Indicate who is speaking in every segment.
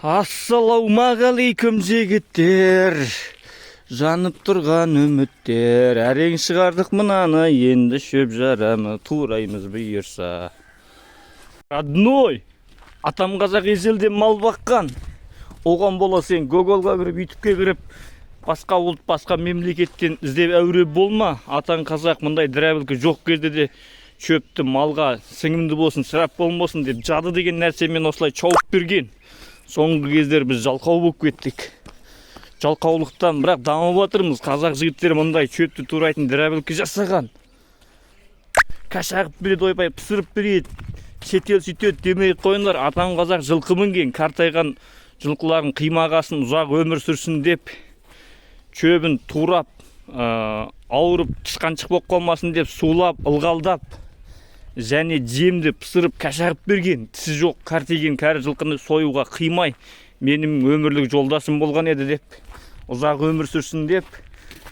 Speaker 1: Ассалаумағалейкум, жігіттер! Жанып тұрған үміттер. Әрең шығардық мынаны, енді шөп жарамы, тураймыз бұйырса. Родной, атам қазақ ежелден мал баққан. Оған бола сен Гоголға кіріп, Ютубке кіріп, басқа ұлт, басқа мемлекеттен іздеп әуре болма. Атаң қазақ мындай дробилка жоқ кезде де шөпті малға сіңімді болсын, ысырап болмасын деп жады деген нәрсемен осылай шауып берген. Соңғы кездері біз жалқау болып кеттік. Жалқаулықтан бірақ дамып жатырмыз. Қазақ жігіттері мындай шөпті турайтын дробилка жасаған. Каша қылып береді, ойбай, пісіріп береді. Шетел сөйтеді демей қойыңдар. Атам қазақ жылқы мінген, қартайған жылқыларын қимағасын, ұзақ өмір сүрсін деп шөбін турап, ауырып тышқаншық болып қалмасын деп сулап, ылғалдап және жемді пісіріп каша қылып берген. Тісі жоқ қартайған кәрі жылқыны союға қимай, менің өмірлік жолдасым болған еді деп, ұзақ өмір сүрсін деп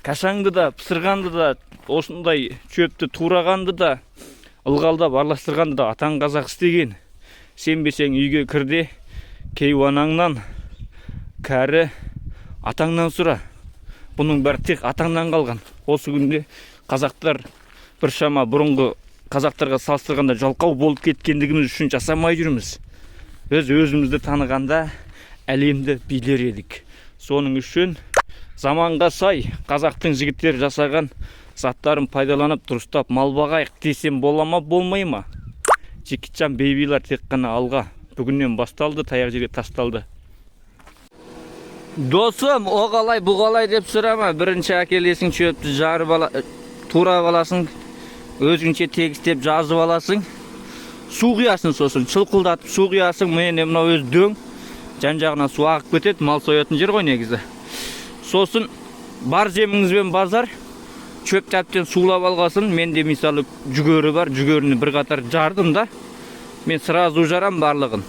Speaker 1: кашаңды да, пысырғанды да, осындай шөпті турағанды да, ылғалдап араластырғанды да атаң қазақ істеген. Сенбесең, үйге кір де, кейуанаңнан, кәрі атаңнан сұра. Бұның бәрі тек атаңнан қалған. Осы күнде қазақтар біршама бұрынғы қазақтарға салыстырғанда жалқау болып кеткендігіміз үшін жасамай жүрміз. Біз өзімізді танығанда әлемді билер едік. Соның үшін заманға сай қазақтың жігіттері жасаған заттарын пайдаланып, дұрыстап мал бағайық десем бола ма, болмай ма? Жекичан, бейбилар, тек қана алға! Бүгіннен басталды, таяқ жерге тасталды. Досым, о қалай, бұ қалай деп сұрама. Бірінші әкелесің, шөпті жарып ала, турап аласың, өзіңше тегістеп жазып аласың. Су құясың, сосын шылқылдатып су құясың. Міне, мынау өзі дөң, жан жағына су ағып кетеді, мал соятын жер ғой негізі. Сосын бар жеміңізбен базар, шөпті әбден сулап алғасын. Менде, мысалы, жүгері бар, жүгеріні бір қатар жардым да, мен сразу жарам барлығын.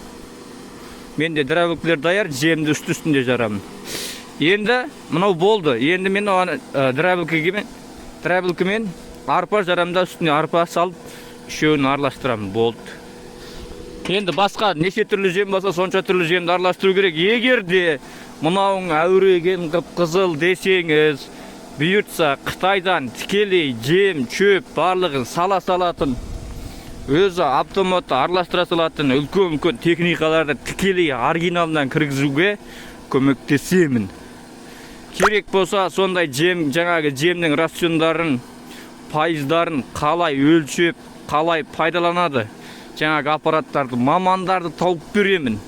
Speaker 1: Менде дробилкалар даяр, жемді үсті үстінде жарамын. Енді мынау болды. Енді мен оған дробилкамен арпа жарамын да, үстіне арпа салып, үшеуін араластырамын, болды. Енді басқа неше түрлі жем болса, сонша түрлі жемді араластыру керек. Егер де мынауың әуре екен, қып қызыл десеңіз, бұйыртса, Қытайдан тікелей жем, шөп барлығын сала салатын, өзі автоматты араластыра салатын үлкен үлкен техникаларды тікелей оригиналынан кіргізуге көмектесемін. Керек болса, сондай жем, жаңағы жемнің рациондарын, пайыздарын қалай өлшеп, қалай пайдаланады, жаңағы аппараттарды, мамандарды тауып беремін.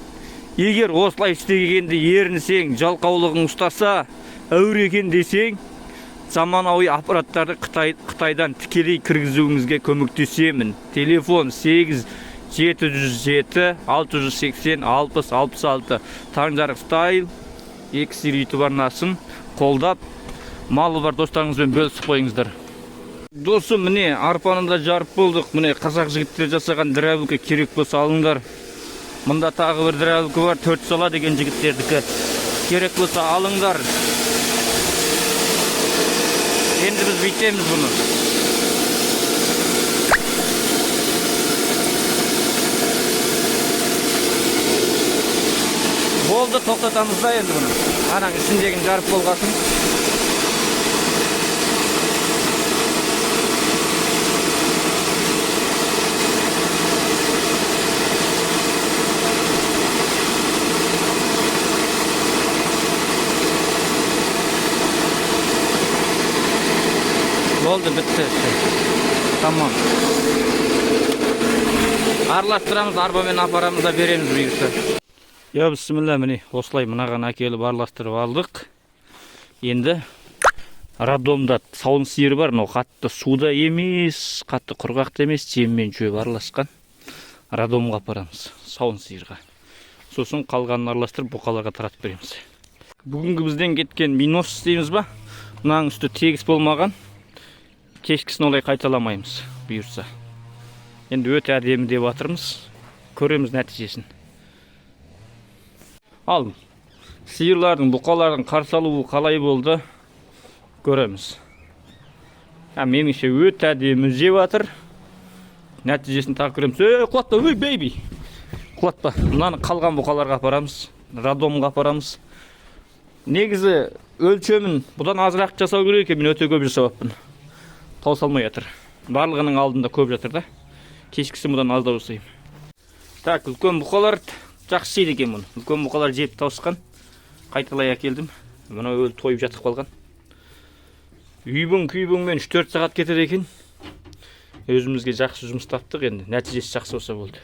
Speaker 1: Егер осылай істегенде ерінсең, жалқаулығың ұстаса, әуре екен десең, заманауи аппараттарды Қытайдан тікелей кіргізуіңізге көмектесемін. Телефон 8 707 680 60 66. Таңжарық стайл екі сиыр Ютуб арнасын қолдап, малы бар достарыңызбен бөлісіп қойыңыздар. Досым, міне, арпаны да жарып болдық. Міне, қазақ жігіттері жасаған дробилка, керек болса, алыңдар. Мында тағы бір дробилка бар, төрт сала деген жігіттердікі, керек болса, алыңдар. Енді біз бүйтеміз бұны. Болды, тоқтатамыз да енді бұны. Анаң ішіндегін жарып болғасын. Болды, бітті. Тамам. Араластырамыз, арбамен апарамыз да береміз бұйырса. Я бісміллә, міне, осылай мынаған әкеліп араластырып алдық. Енді роддомда сауын сиыр бар, мынау қатты суда емес, қатты құрғақ та емес, жеммен шөп араласқан. Роддомға апарамыз, сауын сиырға. Сосын қалғанын араластырып, бұқаларға таратып береміз. Бүгінгі бізден кеткен минус дейміз ба? Мынаның үсті тегіс болмаған. Кешкісін олай қайталамаймыз, бұйырса. Енді өте әдемі деп жатырмыз. Көреміз нәтижесін. Ал сиырлардың, бұқалардың қарсы алуы қалай болды, көреміз. А, меніңше, өте әдемі жеп жатыр. Нәтижесін тағы көреміз. Ей, құлатпа, ой, бейби. Құлатпа. Мынаны қалған бұқаларға апарамыз. Роддомға апарамыз. Негізі өлшемін бұдан азырақ жасау керек екен, мен өте көп жасап алыппын. Таусалмай жатыр. Барлығының алдында көп жатыр да. Кешкісін бұдан аздау жасаймын. Так, үлкен бұқалар жақсы жейді екен бұны. Үлкен бұқалар жеп тауысқан. Қайталай әкелдім. Мына өлі тойып жатып қалған. Үйбің күйбіңмен 3-4 сағат кетеді екен. Өзімізге жақсы жұмыс таптық енді. Нәтижесі жақсы болса болды.